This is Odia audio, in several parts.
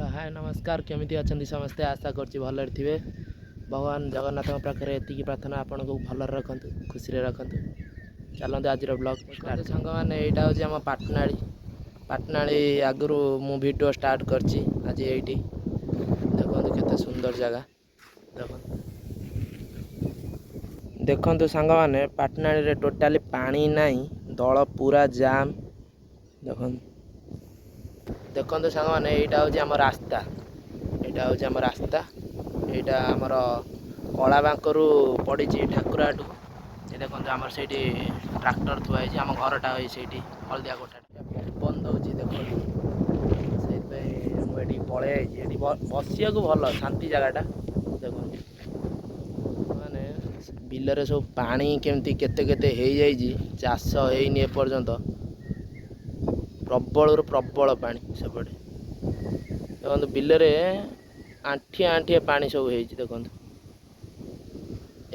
ହ୍ୟାଲୋ, ହାଏ, ନମସ୍କାର। କେମିତି ଅଛନ୍ତି ସମସ୍ତେ? ଆଶା କରୁଛି ଭଲରେ ଥିବେ। ଭଗବାନ ଜଗନ୍ନାଥଙ୍କ ପାଖରେ ଏତିକି ପ୍ରାର୍ଥନା, ଆପଣଙ୍କୁ ଭଲରେ ରଖନ୍ତୁ, ଖୁସିରେ ରଖନ୍ତୁ। ଚାଲନ୍ତୁ, ଆଜିର ବ୍ଲଗ୍ ଷ୍ଟାର୍ଟ। ସାଙ୍ଗମାନେ, ଏଇଟା ହେଉଛି ଆମ ପାଟନାଳି। ପାଟନାଳି ଆଗରୁ ମୁଁ ଭିଡ଼ିଓ ଷ୍ଟାର୍ଟ କରିଛି ଆଜି ଏଇଠି। ଦେଖନ୍ତୁ, କେତେ ସୁନ୍ଦର ଜାଗା। ଦେଖନ୍ତୁ, ଦେଖନ୍ତୁ ସାଙ୍ଗମାନେ, ପାଟନାଳିରେ ଟୋଟାଲି ପାଣି ନାହିଁ, ଦଳ ପୁରା ଜାମ୍। ଦେଖନ୍ତୁ, ଦେଖନ୍ତୁ ସାଙ୍ଗମାନେ, ଏଇଟା ହେଉଛି ଆମ ରାସ୍ତା। ଏଇଟା ହେଉଛି ଆମ ରାସ୍ତା। ଏଇଟା ଆମର କଳାବାଙ୍କରୁ ପଡ଼ିଛି ଠାକୁରହାଟକୁ। ଏ ଦେଖନ୍ତୁ, ଆମର ସେଇଠି ଟ୍ରାକ୍ଟର ଥୁଆ ହେଇଛି। ଆମ ଘରଟା ଏଇ ସେଇଠି, ହଳଦିଆ କୋଠାଟା। ପବନ ଦେଉଛି ଦେଖନ୍ତୁ, ସେଇଥିପାଇଁ ମୁଁ ଏଠି ପଳେଇ ଆଇଛି। ଏଠି ବସିବାକୁ ଭଲ ଶାନ୍ତି ଜାଗାଟା। ଦେଖନ୍ତୁ ମାନେ ବିଲରେ ସବୁ ପାଣି କେମିତି କେତେ କେତେ ହେଇଯାଇଛି। ଚାଷ ହେଇନି ଏପର୍ଯ୍ୟନ୍ତ। ପ୍ରବଳରୁ ପ୍ରବଳ ପାଣି ସେପଟେ। ଦେଖନ୍ତୁ, ବିଲରେ ଆଣ୍ଠିଏ ଆଣ୍ଠିଏ ପାଣି ସବୁ ହେଇଛି। ଦେଖନ୍ତୁ,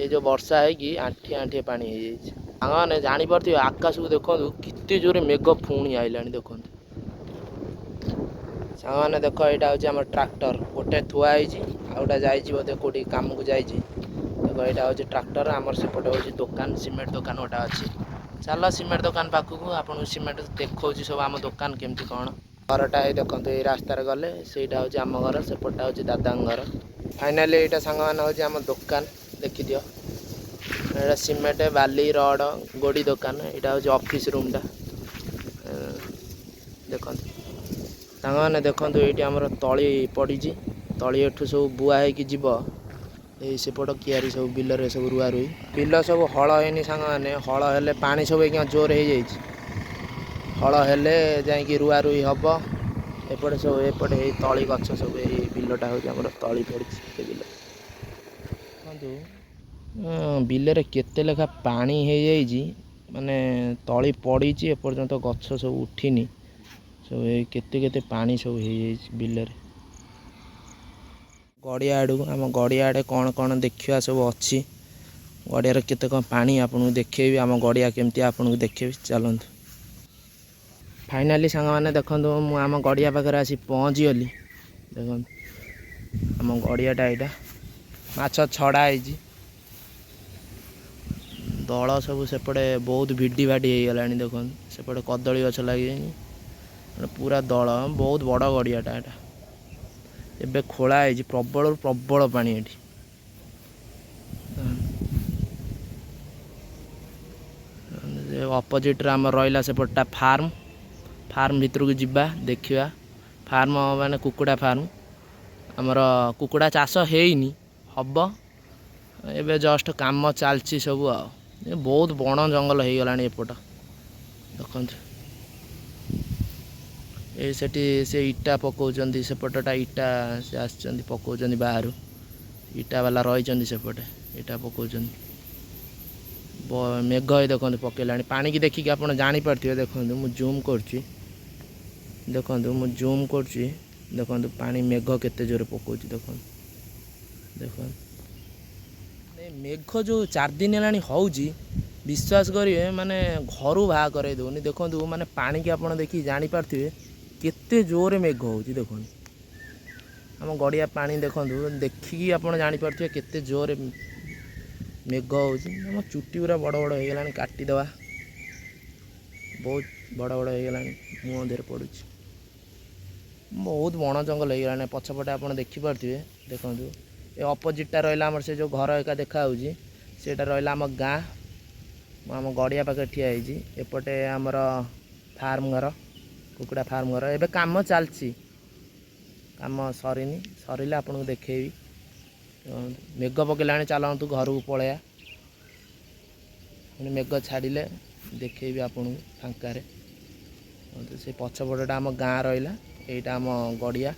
ଏଇ ଯେଉଁ ବର୍ଷା ହେଇକି ଆଣ୍ଠିଏ ଆଣ୍ଠିଏ ପାଣି ହେଇଯାଇଛି। ସାଙ୍ଗମାନେ, ଜାଣିପାରୁଥିବେ, ଆକାଶକୁ ଦେଖନ୍ତୁ, କେତେ ଜୋରେ ମେଘ ପୁଣି ଆଇଲାଣି। ଦେଖନ୍ତୁ ସାଙ୍ଗମାନେ, ଦେଖ, ଏଇଟା ହେଉଛି ଆମର ଟ୍ରାକ୍ଟର। ଗୋଟେ ଥୁଆ ହେଇଛି, ଆଉ ଗୋଟେ ଯାଇଛି ବୋଧେ କେଉଁଠି କାମକୁ ଯାଇଛି। ଦେଖ, ଏଇଟା ହେଉଛି ଟ୍ରାକ୍ଟର। ଆମର ସେପଟେ ହେଉଛି ଦୋକାନ, ସିମେଣ୍ଟ ଦୋକାନ ଗୋଟେ ଅଛି। ଚାଲ ସିମେଣ୍ଟ ଦୋକାନ ପାଖକୁ, ଆପଣଙ୍କୁ ସିମେଣ୍ଟ ଦେଖାଉଛି ସବୁ, ଆମ ଦୋକାନ କେମିତି କ'ଣ। ଘରଟା ଏଇ ଦେଖନ୍ତୁ, ଏଇ ରାସ୍ତାରେ ଗଲେ ସେଇଟା ହେଉଛି ଆମ ଘର, ସେପଟଟା ହେଉଛି ଦାଦାଙ୍କ ଘର। ଫାଇନାଲି ଏଇଟା ସାଙ୍ଗମାନେ ହେଉଛି ଆମ ଦୋକାନ, ଦେଖିଦିଅ। ଏଇଟା ସିମେଣ୍ଟ, ବାଲି, ରଡ଼, ଗୋଡ଼ି ଦୋକାନ। ଏଇଟା ହେଉଛି ଅଫିସ୍ ରୁମ୍ଟା। ଦେଖନ୍ତୁ ସାଙ୍ଗମାନେ, ଦେଖନ୍ତୁ, ଏଇଠି ଆମର ତଳି ପଡ଼ିଛି। ତଳି ଏଠୁ ସବୁ ବୁଆ ହେଇକି ଯିବ ଏଇ ସେପଟ କିଆରି ସବୁ ବିଲରେ ସବୁ ରୁଆ ରୁଇ। ବିଲ ସବୁ ହଳ ହେଇନି ସାଙ୍ଗମାନେ। ହଳ ହେଲେ, ପାଣି ସବୁ ଏଇଖିଣା ଜୋର ହେଇଯାଇଛି, ହଳ ହେଲେ ଯାଇକି ରୁଆ ରୁଇ ହବ। ଏପଟେ ସବୁ, ଏପଟେ ଏଇ ତଳି ଗଛ ସବୁ, ଏଇ ବିଲଟା ହେଉଛି ଆମର, ତଳି ପଡ଼ିଛି ଏ ବିଲ। ଦେଖନ୍ତୁ, ବିଲରେ କେତେ ଲେଖା ପାଣି ହେଇଯାଇଛି। ମାନେ ତଳି ପଡ଼ିଛି, ଏପର୍ଯ୍ୟନ୍ତ ଗଛ ସବୁ ଉଠିନି। ସବୁ ଏଇ କେତେ କେତେ ପାଣି ସବୁ ହେଇଯାଇଛି ବିଲରେ। ଗଡ଼ିଆ ଆଡ଼କୁ, ଆମ ଗଡ଼ିଆ ଆଡ଼େ କ'ଣ କ'ଣ ଦେଖିବା ସବୁ ଅଛି। ଗଡ଼ିଆରେ କେତେ କ'ଣ ପାଣି ଆପଣଙ୍କୁ ଦେଖେଇବି। ଆମ ଗଡ଼ିଆ କେମିତି ଆପଣଙ୍କୁ ଦେଖେଇବି, ଚାଲନ୍ତୁ। ଫାଇନାଲି ସାଙ୍ଗମାନେ, ଦେଖନ୍ତୁ, ମୁଁ ଆମ ଗଡ଼ିଆ ପାଖରେ ଆସି ପହଞ୍ଚିଗଲି। ଦେଖନ୍ତୁ, ଆମ ଗଡ଼ିଆଟା ଏଇଟା। ମାଛ ଛଡ଼ା ହେଇଛି। ଦଳ ସବୁ ସେପଟେ ବହୁତ ଭିଡ଼ି ଭାଡ଼ି ହେଇଗଲାଣି। ଦେଖନ୍ତୁ, ସେପଟେ କଦଳୀ ଗଛ ଲାଗିଯାଇଛି। ପୁରା ଦଳ, ବହୁତ ବଡ଼ ଗଡ଼ିଆଟା ଏଇଟା। ଏବେ ଖୋଳା ହେଇଛି। ପ୍ରବଳରୁ ପ୍ରବଳ ପାଣି ଏଠି। ଅପୋଜିଟ୍ରେ ଆମର ରହିଲା ସେପଟଟା ଫାର୍ମ। ଫାର୍ମ ଭିତରକୁ ଯିବା, ଦେଖିବା। ଫାର୍ମ ମାନେ କୁକୁଡ଼ା ଫାର୍ମ। ଆମର କୁକୁଡ଼ା ଚାଷ ହେଇନି, ହବ। ଏବେ ଜଷ୍ଟ କାମ ଚାଲିଛି ସବୁ। ଆଉ ଏ ବହୁତ ବଣ ଜଙ୍ଗଲ ହେଇଗଲାଣି ଏପଟ। ଦେଖନ୍ତୁ, ଏ ସେଠି ସେ ଇଟା ପକାଉଛନ୍ତି। ସେପଟଟା ଇଟା ସେ ଆସିଛନ୍ତି, ପକାଉଛନ୍ତି ବାହାରୁ। ଇଟା ବାଲା ରହିଛନ୍ତି ସେପଟେ, ଇଟା ପକାଉଛନ୍ତି। ମେଘ ହେଇ ଦେଖନ୍ତୁ ପକେଇଲାଣି। ପାଣିକି ଦେଖିକି ଆପଣ ଜାଣିପାରୁଥିବେ। ଦେଖନ୍ତୁ, ମୁଁ ଜୁମ୍ କରୁଛି। ଦେଖନ୍ତୁ, ମୁଁ ଜୁମ୍ କରୁଛି। ଦେଖନ୍ତୁ, ପାଣି ମେଘ କେତେ ଜୋରେ ପକାଉଛି। ଦେଖନ୍ତୁ, ଦେଖନ୍ତୁ, ଏ ମେଘ ଯେଉଁ 4 ଦିନ ହେଲାଣି ହେଉଛି, ବିଶ୍ୱାସ କରିବେ, ମାନେ ଘରୁ ବାହାର କରେଇ ଦେଉନି। ଦେଖନ୍ତୁ, ମାନେ ପାଣିକି ଆପଣ ଦେଖିକି ଜାଣିପାରୁଥିବେ କେତେ ଜୋରେ ମେଘ ହେଉଛି। ଦେଖନ୍ତୁ, ଆମ ଗଡ଼ିଆ ପାଣି ଦେଖନ୍ତୁ। ଦେଖିକି ଆପଣ ଜାଣିପାରୁଥିବେ କେତେ ଜୋରେ ମେଘ ହେଉଛି। ଆମ ଚୁଟି ପୁରା ବଡ଼ ବଡ଼ ହେଇଗଲାଣି, କାଟିଦେବା। ବହୁତ ବଡ଼ ବଡ଼ ହେଇଗଲାଣି, ମୁହଁ ଦେହରେ ପଡ଼ୁଛି। ବହୁତ ବଣ ଜଙ୍ଗଲ ହେଇଗଲାଣି ପଛପଟେ, ଆପଣ ଦେଖିପାରୁଥିବେ। ଦେଖନ୍ତୁ, ଏ ଅପୋଜିଟ୍ଟା ରହିଲା ଆମର ସେ ଯେଉଁ ଘର ଏକା ଦେଖାହେଉଛି, ସେଇଟା ରହିଲା ଆମ ଗାଁ। ମୁଁ ଆମ ଗଡ଼ିଆ ପାଖରେ ଠିଆ ହେଇଛି। ଏପଟେ ଆମର ଫାର୍ମ ଘର, କୁକୁଡ଼ା ଫାର୍ମ ଘର। ଏବେ କାମ ଚାଲିଛି, କାମ ସରିନି। ସରିଲେ ଆପଣଙ୍କୁ ଦେଖେଇବି। ଦେଖନ୍ତୁ, ମେଘ ପକେଇଲାଣି, ଚାଲନ୍ତୁ ଘରକୁ ପଳେଇବା। ପୁଣି ମେଘ ଛାଡ଼ିଲେ ଦେଖେଇବି ଆପଣଙ୍କୁ ଫାଙ୍କାରେ। ଦେଖନ୍ତୁ, ସେ ପଛପଟଟା ଆମ ଗାଁ ରହିଲା, ଏଇଟା ଆମ ଗଡ଼ିଆ।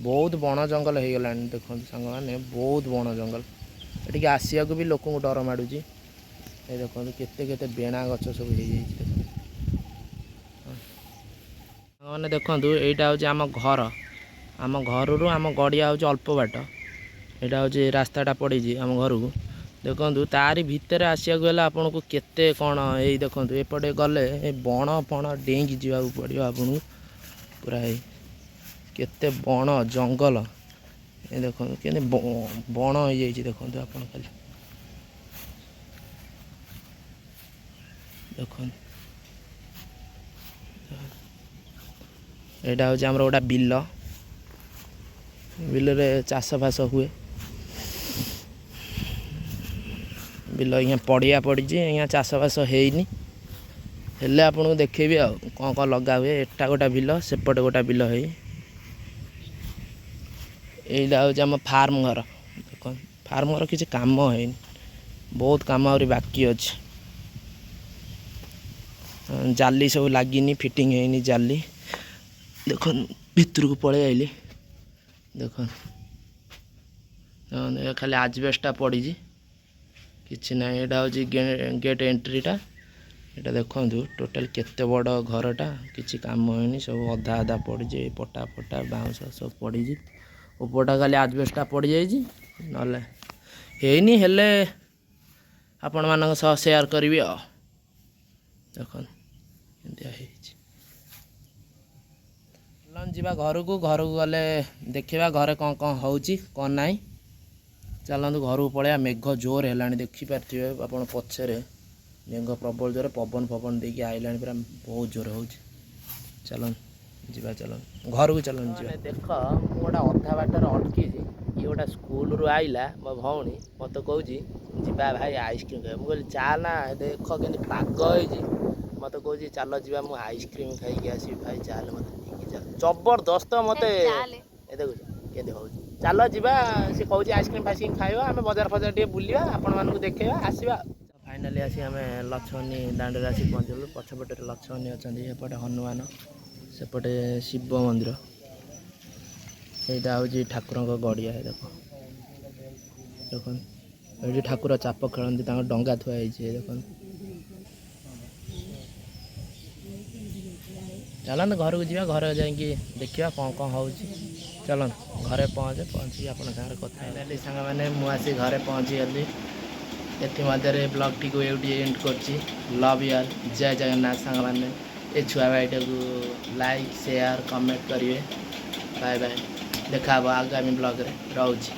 ବହୁତ ବଣ ଜଙ୍ଗଲ ହେଇଗଲାଣି। ଦେଖନ୍ତୁ ସାଙ୍ଗମାନେ, ବହୁତ ବଣ ଜଙ୍ଗଲ। ଏଠିକି ଆସିବାକୁ ବି ଲୋକଙ୍କୁ ଡର ମାଡ଼ୁଛି। ଏ ଦେଖନ୍ତୁ, କେତେ କେତେ ବେଣା ଗଛ ସବୁ ହେଇଯାଇଛି। ଦେଖନ୍ତୁ ସାଙ୍ଗମାନେ, ଦେଖନ୍ତୁ, ଏଇଟା ହେଉଛି ଆମ ଘର। ଆମ ଘରରୁ ଆମ ଗଡ଼ିଆ ହେଉଛି ଅଳ୍ପ ବାଟ। ଏଇଟା ହେଉଛି ରାସ୍ତାଟା ପଡ଼ିଛି ଆମ ଘରକୁ। ଦେଖନ୍ତୁ, ତାରି ଭିତରେ ଆସିବାକୁ ହେଲେ ଆପଣଙ୍କୁ କେତେ କ'ଣ। ଏଇ ଦେଖନ୍ତୁ, ଏପଟେ ଗଲେ ଏ ବଣ ଫଣ ଡେଇଁକି ଯିବାକୁ ପଡ଼ିବ ଆପଣଙ୍କୁ ପୁରା। ଏଇ କେତେ ବଣ ଜଙ୍ଗଲ। ଏ ଦେଖନ୍ତୁ, କେମିତି ବଣ ହେଇଯାଇଛି। ଦେଖନ୍ତୁ ଆପଣ, ଖାଲି ଦେଖନ୍ତୁ। ଏଇଟା ହେଉଛି ଆମର ଗୋଟେ ବିଲ। ବିଲରେ ଚାଷ ଫାସ ହୁଏ। ବିଲ ଆଜ୍ଞା ପଡ଼ିଆ ପଡ଼ିଛି ଆଜ୍ଞା, ଚାଷବାସ ହେଇନି। ହେଲେ ଆପଣଙ୍କୁ ଦେଖେଇବି ଆଉ କ'ଣ କ'ଣ ଲଗା ହୁଏ। ଏଟା ଗୋଟେ ବିଲ, ସେପଟେ ଗୋଟେ ବିଲ ହେଇ। ଏଇଟା ହେଉଛି ଆମ ଫାର୍ମ ଘର। ଦେଖନ୍ତୁ, ଫାର୍ମ ଘର କିଛି କାମ ହେଇନି, ବହୁତ କାମ ଆହୁରି ବାକି ଅଛି। ଜାଲି ସବୁ ଲାଗିନି, ଫିଟିଂ ହେଇନି ଜାଲି। ଦେଖନ୍ତୁ, ଭିତରକୁ ପଳେଇ ଆଇଲି। ଦେଖନ୍ତୁ ଦେଖନ୍ତୁ, ଏ ଖାଲି ଆଜବେଷ୍ଟଟା ପଡ଼ିଛି, କିଛି ନାହିଁ। ଏଇଟା ହେଉଛି ଗେଟ୍ ଏଣ୍ଟ୍ରିଟା। ଏଇଟା ଦେଖନ୍ତୁ, ଟୋଟାଲ୍ କେତେ ବଡ଼ ଘରଟା, କିଛି କାମ ହେଇନି, ସବୁ ଅଧା ଅଧା ପଡ଼ିଛି। ପଟା ଫଟା, ବାଉଁଶ ସବୁ ପଡ଼ିଛି। ଉପରଟା ଖାଲି ଆଜବେଷ୍ଟଟା ପଡ଼ିଯାଇଛି, ନହେଲେ ହେଇନି। ହେଲେ ଆପଣମାନଙ୍କ ସହ ସେୟାର କରିବି। ଆଉ ଦେଖନ୍ତୁ, ଏମିତିଆ ହେଇଛି। ଚାଲନ୍ତୁ ଯିବା ଘରକୁ। ଘରକୁ ଗଲେ ଦେଖିବା ଘରେ କ'ଣ କ'ଣ ହେଉଛି, କ'ଣ ନାହିଁ। ଚାଲନ୍ତୁ ଘରକୁ ପଳେଇବା। ମେଘ ଜୋର ହେଲାଣି, ଦେଖିପାରୁଥିବେ ଆପଣ ପଛରେ। ମେଘ ପ୍ରବଳ ଜୋରେ ପବନ ଫବନ ଦେଇକି ଆଇଲାଣି, ପୁରା ବହୁତ ଜୋର ହେଉଛି। ଚାଲନ୍ତୁ ଯିବା, ଚାଲନ୍ତୁ ଘରକୁ, ଚାଲନ୍ତୁ ଯିବା। ଦେଖ, ମୁଁ ଗୋଟେ ଅଧା ବାଟରେ ଅଟକିଛି। ଇଏ ଗୋଟେ ସ୍କୁଲରୁ ଆଇଲା, ମୋ ଭଉଣୀ। ମୋତେ କହୁଛି, ଯିବା ଭାଇ ଆଇସ୍କ୍ରିମ୍ ଖାଇବା। ମୁଁ କହିଲି, ଚାଲ ନା, ଦେଖ କେମିତି ପାଗ ହେଇଛି। ମୋତେ କହୁଛି, ଚାଲ ଯିବା, ମୁଁ ଆଇସ୍କ୍ରିମ୍ ଖାଇକି ଆସିବି। ଭାଇ ଚାଲ, ମୋତେ ନେଇକି ଚାଲ। ଜବରଦସ୍ତ ମୋତେ ଚାଲେ। ଏ ଦେଖୁଛ କେମିତି ହେଉଛି। ଚାଲ ଯିବା। ସେ କହୁଛି ଆଇସ୍କ୍ରିମ୍ ଫାଇସ୍କ୍ରିମ୍ ଖାଇବା, ଆମେ ବଜାର ଫଜାର ଟିକେ ବୁଲିବା, ଆପଣମାନଙ୍କୁ ଦେଖେଇବା, ଆସିବା। ଫାଇନାଲି ଆସି ଆମେ ଲଛମନି ଦାଣ୍ଡରେ ଆସି ପହଞ୍ଚିଲୁ। ପଛପଟରେ ଲଛମନି ଅଛନ୍ତି, ଏପଟେ ହନୁମାନ, ସେପଟେ ଶିବ ମନ୍ଦିର। ଏଇଟା ହେଉଛି ଠାକୁରଙ୍କ ଗଡ଼ିଆ। ଦେଖ, ଦେଖନ୍ତୁ, ଏଇଠି ଠାକୁର ଚାପ ଖେଳନ୍ତି, ତାଙ୍କ ଡଙ୍ଗା ଥୁଆ ହେଇଛି। ଦେଖନ୍ତୁ। ଚାଲନ୍ତୁ ଘରକୁ ଯିବା, ଘରେ ଯାଇକି ଦେଖିବା କ'ଣ କ'ଣ ହେଉଛି। ଚାଲନ୍ତୁ ଘରେ ପହଞ୍ଚିକି ଆପଣଙ୍କ ସାଙ୍ଗରେ କଥା ହେଲି। ସାଙ୍ଗମାନେ, ମୁଁ ଆସି ଘରେ ପହଞ୍ଚିଗଲି। ଏଥିମଧ୍ୟରେ ବ୍ଲଗ୍ଟିକୁ ଏଇଠି ଏଣ୍ଡ କରୁଛି। ଲଭ୍ you all, ଜୟ ଜଗନ୍ନାଥ। ସାଙ୍ଗମାନେ, ଏ ଛୁଆ ଭାଇଟାକୁ ଲାଇକ୍, ସେୟାର, କମେଣ୍ଟ କରିବେ। ବାଏ ବାଏ, ଦେଖା ହେବ ଆଗାମୀ ବ୍ଲଗ୍ରେ। ରହୁଛି।